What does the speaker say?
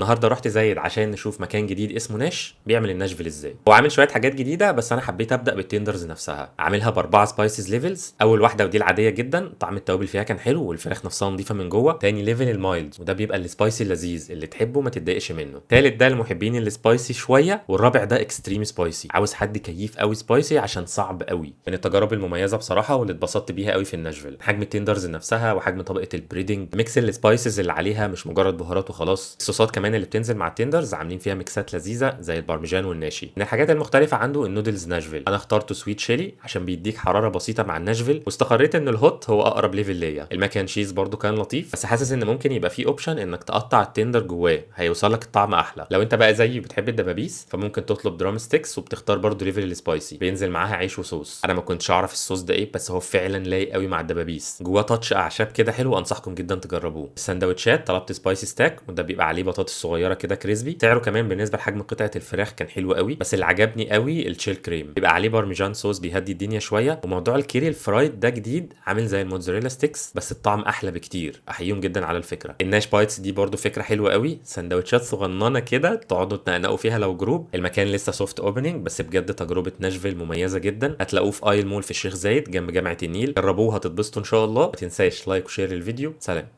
النهارده رحت زايد عشان نشوف مكان جديد اسمه ناش، بيعمل الناشفيل ازاي. هو عامل شوية حاجات جديده، بس انا حبيت ابدا بال tenders نفسها. عاملها باربعة spices levels. اول واحدة ودي العادية جدا، طعم التوابل فيها كان حلو والفراخ نفسها نظيفة من جوه. تاني level ال mild، وده بيبقى ال spicy اللذيذ اللي تحبه ما تتضايقش منه. تالت ده لمحبين ال spicy شويه، والرابع ده extreme spicy، عاوز حد كيف قوي spicy عشان صعب قوي. من التجارب المميزة بصراحة واللي اتبسطت بيها قوي في الناشفيل، حجم ال tenders نفسها وحجم طبقه ال breading، mix ال spices اللي عليها مش مجرد بهارات وخلاص. الصوصات كمان اللي بتنزل مع ال tenders عاملين فيها ميكسات لذيذة زي البارميجان والناشي. من الحاجات المختلفة عنده النودلز ناشفيل، انا اخترته sweet chili عشان بيديك حرارة بسيطة مع الناشفيل، واستقريت ان ال hot هو اقرب level ليا. ال mac and cheese برضو كان لطيف، بس حاسس ان ممكن يبقى فيه option انك تقطع ال tender جواه، هيوصل لك الطعم احلى. لو انت بقى زيي بتحب الدبابيس فممكن تطلب drumsticks وبتختار برضو level ال spicy، بينزل معاها عيش وصوص. انا ما كنتش اعرف الصوص ده ايه، بس هو فعلا لايق قوي مع الدبابيس، جواه touch اعشاب كده حلو، انصحكم جدا تجربوه. السندوتشات طلبت spicy stack، وده بيبقى عليه بطاطس صغيرة كده crispy. سعره كمان بالنسبة لحجم قطعه الفراخ كان حلو قوي، بس اللي عجبني قوي ال chill cream، بيبقى عليه parmesan sauce بيهدي الدنيا شويه. وموضوع الكيري ال fried ده جديد، عامل زي ال mozzarella sticks بس الطعم احلى بكتير، احييهم جدا على الفكرة. الناش bites دي برضو فكرة حلوة قوي، سندوتشات صغننه كده تقعدوا تنقنقوا فيها لو group. المكان لسه soft opening، بس بجد تجربه ناشفيل مميزة جدا. هتلاقوه في ايل مول في الشيخ زايد جنب جامعه النيل. جربوه هتتبسطوا ان شاء الله. ما تنساش like و share الفيديو. سلام.